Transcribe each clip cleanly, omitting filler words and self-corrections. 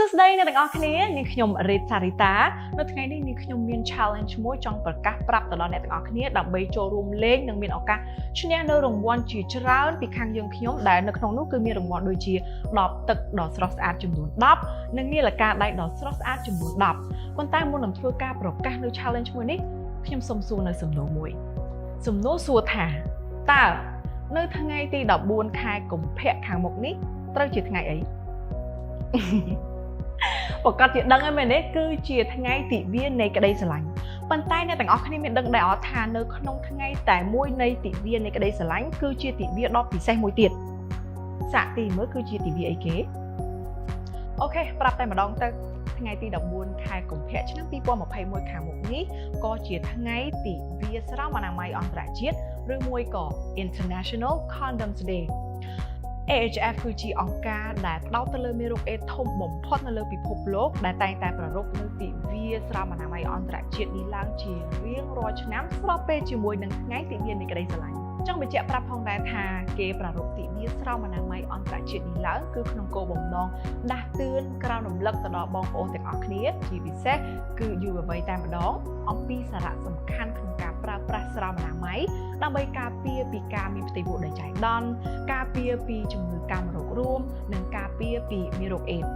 សួស្តីអ្នកទាំងអស់គ្នានាងខ្ញុំរេតសារីតានៅថ្ងៃនេះនាងខ្ញុំមាន challenge មួយចង់ប្រកាសប្រាប់ទៅដល់អ្នកទាំងអស់គ្នាដើម្បីចូលរួមលេងនិងមានឱកាសឈ្នះនៅរង្វាន់ជាច្រើនពីខាងយើងខ្ញុំដែលនៅក្នុងនោះគឺមានរង្វាន់ដូចជា10ទឹកដ៏ស្រស់ស្អាតចំនួន10និងនាឡិកាដៃដ៏ស្រស់ស្អាតចំនួន10ប៉ុន្តែមុននឹងធ្វើការប្រកាសនៅ challenge មួយនេះខ្ញុំសូមសួរនៅសំណួរមួយសំណួរសួរថាតើនៅថ្ងៃទី14ខែកុម្ភៈខាងមុខនេះត្រូវជាថ្ងៃអី ប្រកាសជាដឹងហើយមែនទេគឺជាថ្ងៃទិវានៃក្តីស្រឡាញ់ប៉ុន្តែអ្នកទាំងអស់គ្នាមានដឹងដែរអត់ថានៅក្នុងថ្ងៃតែមួយនៃទិវានៃក្តីស្រឡាញ់គឺជាទិវាដ៏ពិសេសមួយទៀតសាកទីមើលគឺជាទិវាអីគេokay ប្រាប់តែម្ដងទៅថ្ងៃទី14ខែកុម្ភៈឆ្នាំ2021ខាងមុខនេះក៏ជាថ្ងៃទិវាស្រោមអនាម័យអន្តរជាតិឬមួយក៏ International Condoms Day។ AHF គឺជាអង្គការដែលផ្ដោតទៅលើមេរោគអេដស៍ធំបំផុតនៅលើពិភពលោកដែលតែងតែប្រារព្ធនៅទិវាស្រោមអនាម័យអន្តរជាតិនេះឡើងជារៀងរាល់ឆ្នាំស្របពេលជាមួយនឹងថ្ងៃទិវានៃក្តីស្រឡាញ់ចង់បញ្ជាក់ប្រាប់ផងដែរថាគេប្រារព្ធទិវាស្រោមអនាម័យអន្តរជាតិនេះឡើងគឺក្នុងគោលបំណងដាស់តឿនក្រើនរំលឹកទៅដល់បងប្អូនទាំងអស់គ្នាជាពិសេសគឺយុវវ័យតែម្ដងអំពីសារៈសំខាន់ក្នុងការប្រើប្រាស់ស្រោមអនាម័យដើម្បីការពារពីការមានផ្ទៃពោះដោយចៃដន្យការពារពីជំងឺកាមរោគរួមនិងការពារពីមេរោគអេដស៍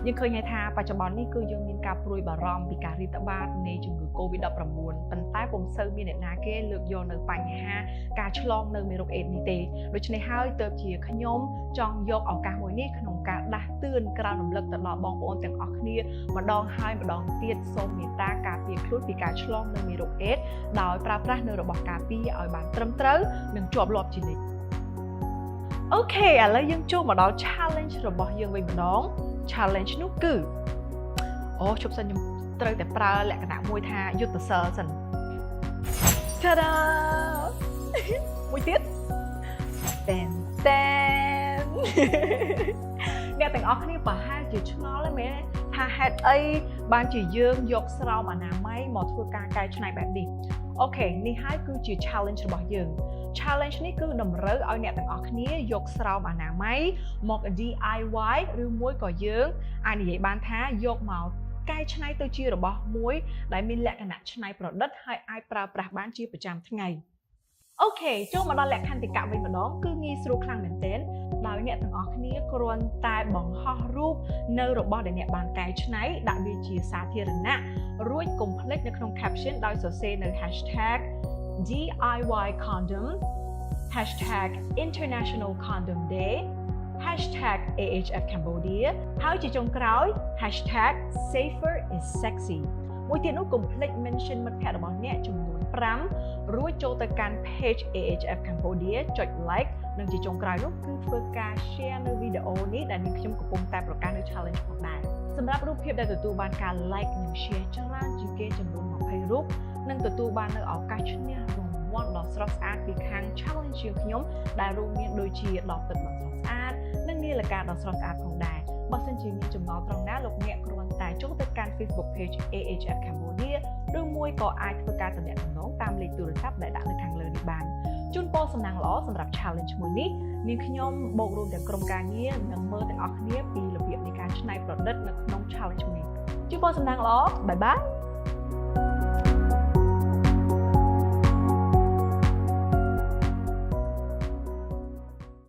យើងឃើញហើយថាបច្ចុប្បន្ននេះគឺយើងមានការព្រួយបារម្ភពីការរាតត្បាតនៃជំងឺ Covid-19 ប៉ុន្តែពុំសូវមានអ្នកណាគេលើកយកនៅបញ្ហាការឆ្លងនៅមេរោគអេដស៍នេះទេដូច្នេះហើយទើបជាខ្ញុំចង់យកឱកាសមួយនេះក្នុងការដាស់តឿនក្រើនរំលឹកទៅដល់បងប្អូនទាំងអស់គ្នាម្ដងហើយម្ដងទៀតសូមមេត្តាការពារខ្លួនពីការឆ្លងនៅមេរោគអេដស៍ដោយប្រើប្រាស់នៅរបស់ការពារឲ្យបានត្រឹមត្រូវនិងជាប់លាប់ជានិច្ច okay ឥឡូវយើងចូលមកដល់ challenge របស់យើងវិញម្ដង challenge នោះគឺអូជប់សិនខ្ញុំត្រូវតែប្រើលក្ខណៈមួយថាយុទ្ធសិលសិន Ta-da មួយទៀតតែនតែនអ្នកទាំងអស់គ្នាប្រហែលជាឆ្ងល់ហើយមែនទេថាហេតុអីបានជាយើងយកស្រោមអនាម័យមកធ្វើការកែច្នៃបែបនេះokay នេះហើយគឺជា challenge របស់យើង challenge នេះគឺតម្រូវឲ្យអ្នកទាំងអស់គ្នាយកស្រោមអនាម័យមក DIY ឬមួយក៏យើងអាចនិយាយបានថាយកមកកែច្នៃទៅជារបស់មួយដែលមានលក្ខណៈច្នៃប្រឌិតហើយអាចប្រើប្រាស់បានជាប្រចាំថ្ងៃokay ចូលមកដល់លក្ខន្តិកៈវិញម្ដងគឺងាយស្រួលខ្លាំងមែនទែនដោយអ្នកទាំងអស់គ្នាគ្រាន់តែបង្ហោះរូបនៅរបស់ដែលអ្នកបានកែច្នៃដាក់វាជាសាធារណៈរួចកុំភ្លេចនៅក្នុង caption ដោយសរសេរនៅ #DIYcondom #InternationalCondomDay #AHFCambodia ហើយជាចុងក្រោយ #SaferIsSexy មួយទៀតនោះកុំភ្លេច mention មិត្តភ័ក្តិរបស់អ្នកចំនួន5រួចចូលទៅកាន់ page AHF Cambodia ចុច like និងជាចុងក្រោយនោះគឺធ្វើការ share នៅវីដេអូនេះដែលនាងខ្ញុំកំពុងតែប្រកាសនៅ challenge ផងដែរសម្រាប់រូបភាពដែលទទួលបានការ like និង share ច្រើនជាងគេចំនួន20រូបនឹងទទួលបាននៅឱកាសឈ្នះរង្វាន់ដ៏ស្រស់ស្អាតពីខាង challenge ជាងខ្ញុំដែលរួមមានដូចជាដបទឹកដ៏ស្រស់ស្អាតនិងនាឡិកាដ៏ស្រស់ស្អាតផងដែរបើសិនជាមានចម្ងល់ត្រង់ណាលោកអ្នកគ្រាន់តែចូលទៅកាន់ Facebook page AHF Cambodia ឬមួយក៏អាចធ្វើការទំនាក់ទំនងតាមលេខទូរស័ព្ទដែលដាក់នៅខាងលើនេះបានជូនពរសំណាងល្អសម្រាប់ challenge មួយនេះនាងខ្ញុំបូករួមទាំងក្រុមការងារនិងមើលទាំងអស់គ្នាពីរបៀបនៃការច្នៃប្រឌិតនៅក្នុង challenge មួយនេះជូនពរសំណាងល្អ bye bye.